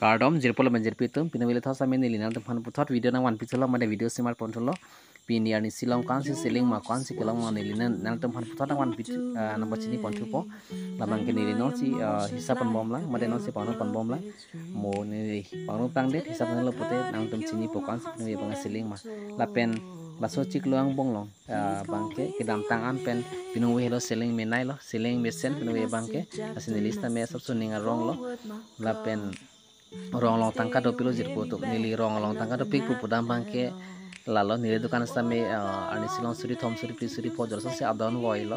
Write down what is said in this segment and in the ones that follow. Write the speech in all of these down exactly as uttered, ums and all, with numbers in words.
Kardom jirpo lapen jirpi atum, pini neli thos amen neli nangtumphan puthot video nangvanpi thulo, mate video simar pon thulo. Pini arnisi along ko-ansi selling ma, ko-ansi kelong ma, neli nangtumphan puthot nangvanpi thu, ah, nangpachini pon thupo. Labang ke neli nonsi, ah, hisap ponbomlang, mate nonsi pangno ponbomlang. Mo neli pangno tangdet hisap nanglo pute nangtum chinipo ko-ansi pini abang selling ma. Lapen laso chiklo angbong along, ah, abang ke kedamtang an pen pinong helo selling menei lo, selling mesen pinong abang ke. Lasi neli sitame asapso ning arong lo. Lapen rong along tangka dopiklo jirpo atum, neli rong along tangka dopik pu pudam abang ke lalo, neli dukan sitame, ah, arnisi along suri thom, suri phli, suri pho jor sose up down voilo.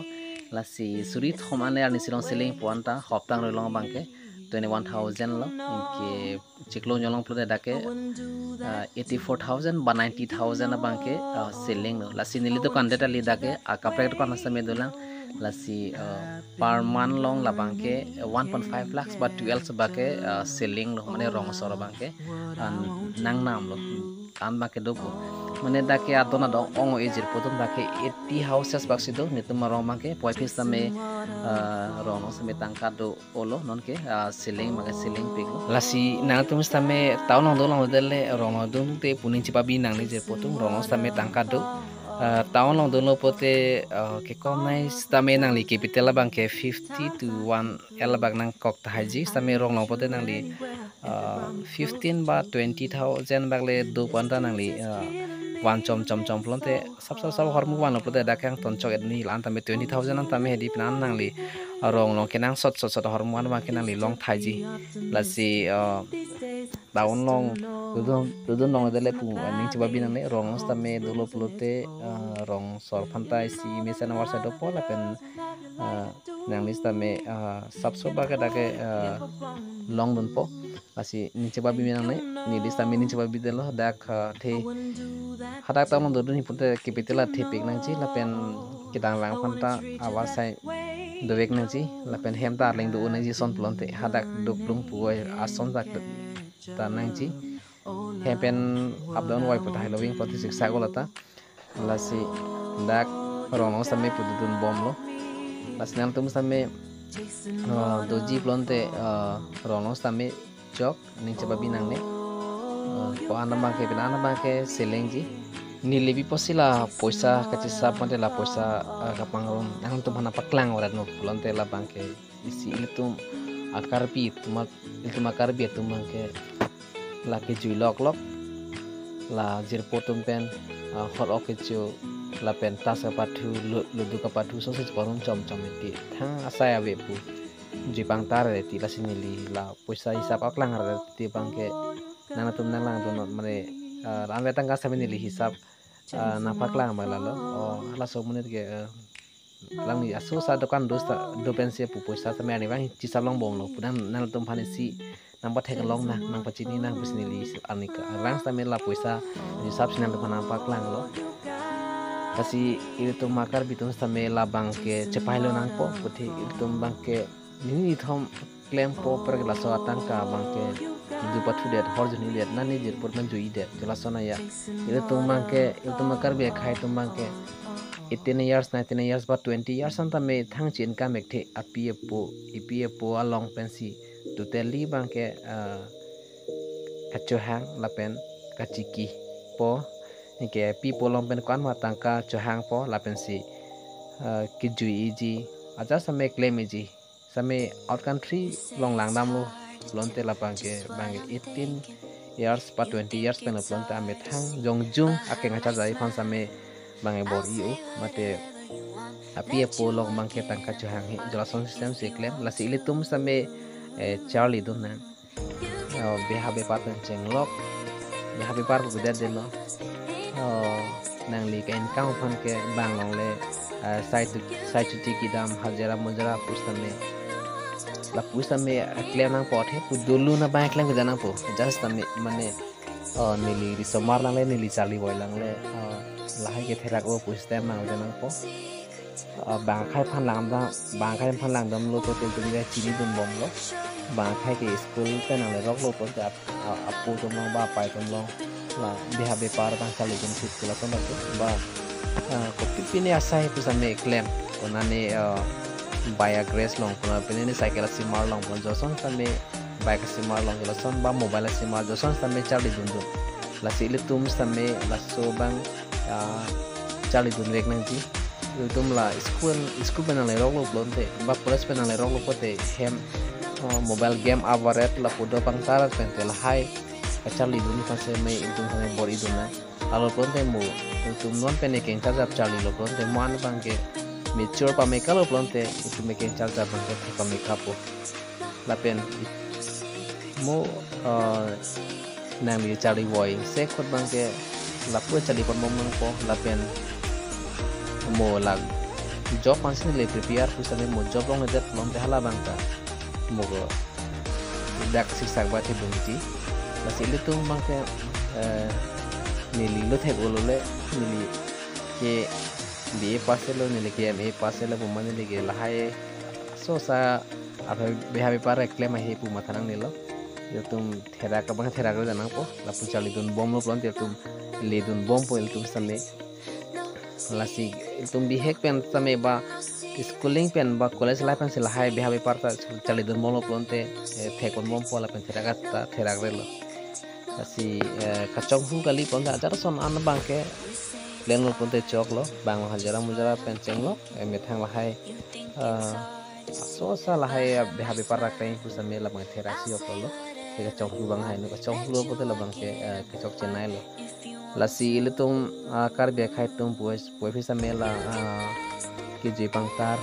Lasi suri thom an le arnisi along selling pu anta hoptang roi along abang ke twenty one thousand lo. Anke chiklo angjong along pulote dak ke, ah, eighty four thousand ba ninety thousand abang ke, ah, selling lo. Lasi neli dukan det kali, dak ke akaprek dukan sitame dolang. Lasi, ah, per month along labang ke one point five lakhs ba twelve ba ke, ah, selling lo, mane rong asor abang ke, ah, nangnam lo. An abang ke dopo. Mane dak ke adon adon ong-e jirpo atum, dak ke eighty houses bak si do, netum arong abang ke, puvoiphit sitame, ah, rong along sitame tangka do-olo, non ke, ah, selling abang ke selling piklo. Lasi nangtum sitame town along do along dele rong along dunte pu ning chepabi nangne jirpo atum, rong along sitame tangka do. Ah, town along dunlo pute, ah, kekom nei sitame nangli capital abang ke fifty to one L bak nangkok tahai ji, sitame rong along pute nangli, ah, fifteen ba twenty thousand bak le do pu anta nangli, ah, van chom chom chom pulote sap sap sap ahormu vanlo pute dak ke angton chok-et ni, la-an tame twenty thousand an tame hedi penan nangli, ah, rong along kenangsot sot sot ahormu an abang ke nangli long tahai ji. Lasi, ah, town along dodun dodun long dele pu ning chepabi nangne, rong along sitame dolo pulote, ah, rong asor aphan ta isi mesen avarsai dopo lapen, ah, nangli sitame, ah, sapso bak ke dak ke, ah, long dunpo. Lasi ning chepabi nangne, neli sitame ning chepabi detlo, dak, ah, the hadak town along dodun hi pute capital athepik nangji lapen kedamtang aphan ta avarsai dovek nangji lapen hem ta arleng do nangji ason pulote hadak doklung puvoiphit ason ta ta nangji. Hem pen up down voi pu tahai lo, ving poti siksa ko lata. Lasi dak rong along sitame pu dodun bomlo. Lasi nangtum sitame, ah, doji pulote, ah, rong along sitame chok, ning chepabi nangne. Ah, ko-an abang ke, penan abang ke selling ji. Neli bipo si la poisa kachisap mate la poisa, ah, kapangrum nangtum aphan paklang orat no pulote labang ke isi ilitum a-Karbi atum, ilitum a-Karbi atum abang ke la kejui lok lok, la jirpo atum pen, ah, hor ok kecho lapen tas kapathu, lu- ludu kapathu sose chepangrum chom chom iti thang asai ave pu jui pangtar iti, lasi neli la poisa hisap aklang iti abang ke nangtum nanglangdun, mane, ah, ran ve tangka sitame neli hisap, ah, nangpaklang abang lalo. Oh, laso amonit ke, ah, alangli aso sa dokan do sta- do pensi pu poisa sitame arnivang chisap longbomlo pu nang nangtum aphan isi nangpathek longnang, nangpachini nang pusi neli arni ke arang sitame la poisa hisap si nangtum aphan nangpaklanglo. Lasi ilitum a-Karbi atum sitame labang ke chepailo nangpo, pute ilitum abang ke nini nithom klempo per ke laso atangka abang ke du pathudet, hor junidet, nani jirpo man juidet, jo lason aya. Ilitum abang ke, ilitum a-Karbi akhei atum abang ke eighteen years, nineteen years ba twenty years an tame thang chi-income ekthe, api apo, epi apo along pensi totally abang ke, ah, kachohang lapen kachiki po. Anke api apo along pen ko-an ma tangka chohangpo lapensi, ah, kejui-iji, ajat sitame klem-iji. Sitame out country along langdamlo pulote labang ke abang eighteen years ba twenty years pen pulote amethang jongjung akeng achar jai aphan sitame abang bor-i-o, mate api apo along abang ke tangka chohang he, jo lason system si klem. Lasi ilitum sitame, eh, charlidun nang. Oh, beha bepar pen chenglok. Beha bepar pu kudetdetlo. Oh, nangli ke income aphan ke bang longle, ah, sai tu- sai chuti kedam hajira mujira pu sitame, lapu sitame, ah, klem nangpo, the pu dulu na abang klem keja nangpo. Just sitame mane, oh, neli risomar nangle, neli charli voi nangle, oh, lahai ke therak-o pu sitame nang keja nangpo. Ah, bang akhei aphan langdam, bang akhei aphan langdamlo pute ilitum ke chinidunbomlo. Bang akhei ke school pen nangleroklo pute ap- a- apo atum along ba apai atum along la beha bepar abang charlidun thip ke lason pu ba, ah, kopi pine asai pu sitame klem. Konane, ah, bike a-grace long, kona pine ne cycle asimar long, kona jo lason sitame bike asimar along ke lason ba mobile asimar joson sitame charlidun dun. Lasi ilitum sitame laso abang, ah, charlidun vek nangji. Ilitum la school, school pen nanglerok lo pulote, ba college pen nanglerok lo pulote hem, ah, mobile game avaret lapu do pangtar pen te lahai kacharlidun aphan sitame ilitum sitame bor-i dun nang. Lalo pulote mo, ilitum non pen ekeng charjap charlilo pulote mo an abang ke mature pame kalo pulote ilitum ekeng charjap abang ke thek pame kapo. Lapen mo, ah, nangli charli voi se khot abang ke lapu charli pon bom nangpo lapen mo la job aphan si neli prepare pu sitame mo job longledet pulote hala abang ta mo ko dak siksak ba thedungji. Lasi ilitum abang ke, eh, neli lo thek-o lo le neli ke B A pass lo, neli ke M A pass lo pu ma neli ke lahai sosa aphi beha bepar klem ahe pu matha nangnelo. Ilitum therak abang therakre dun nangpo, lapu charlidun bomlo pulote ilitum ledun bompo ilitum sitame. Lasi ilitum bihek pen sitame ba schooling pen ba college life pen si lahai beha bepar ta charlidun bomlo pulote, eh, thek pon bompo lapen therak ta therakrelo. Lasi, eh, kachonghu kali pulote ajat ason an abang ke plenglo pulote choklo, bang hajar mujara pen chenglo, eh, methang lahai, eh, sosa lahai beha bepar rak pen pu sitame labang therak si oklo. Ke kachonghu abang hai no, kachonghu lo pulote labang ke, eh, kechok chenai lo. Lasi ilitum, ah, Karbi akhei atum pu, pu aphi sitame la, ah, kejui pangtar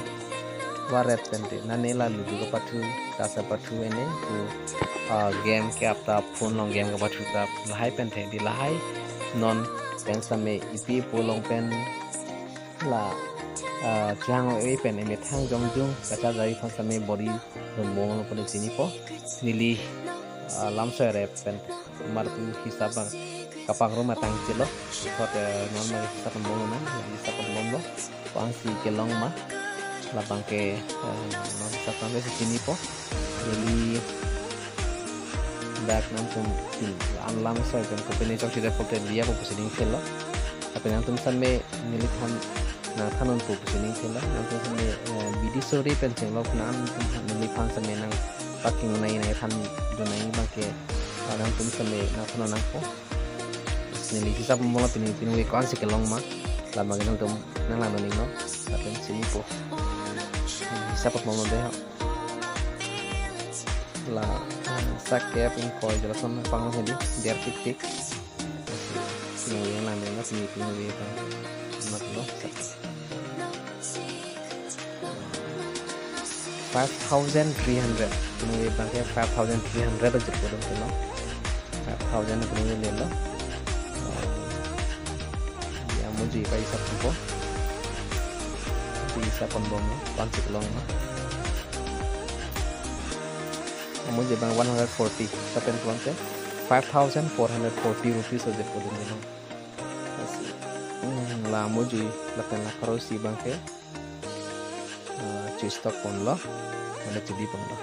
varet pen te nane la ludo kapathu, tas kapathu ene pu, ah, game ke ap ta phone along game kapathu ta lahai pen te di lahai non pen sitame ipi ipo along pen la, ah, kehang ave pen emethang jongjung kacharjap aphan sitame bor-i dun bomlo pulote chinipo. Neli, ah, lamsoi rep pen mar pu hisap abang kapangrum atang chelo. Thot, eh, normal hisap pon bomlo nang, hisap pon bomlo. Ko-an si kelong ma, labang ke, eh, non hisap abang si chinipo. Neli dak nangtum pin an lamsoi pen kopine chokchedet pulote diya ko pusi ning thelo. Lapen nangtum sitame neliphan nangthan unpo pusi ning thelo. Nangtum sitame, eh, bidi sori pen chenglok nangtum neliphan sitame nang parking unai nai than dun nai abang ke, ah, nangtum sitame nangthan nangpo. Neli hisap bomlo pini pini we ko-an si kelong ma. Labang ke nangtum nanglang dun ning no. Lapen chinipo. Hisap pon bomlo dei ha. La, ah, sak ke pin koi jala son pang hedi der tik tik. Pini yang nang dei na pini pini we pang. Mat lo. Five thousand three hundred. Pini we pang ke five thousand three hundred aja ko dong lo. Five thousand pini we lelo. Ya mo jui pa hisap ko. Jui hisap pon bomlo. Pansik long ma. Mo je abang one hundred forty, lapen pulote five thousand four hundred forty rupees aja ko dun lo. Hmm, la mo jui, lapen la pharo isi abang ke, ah, chu stock ponlo, mane chu bi ponlo.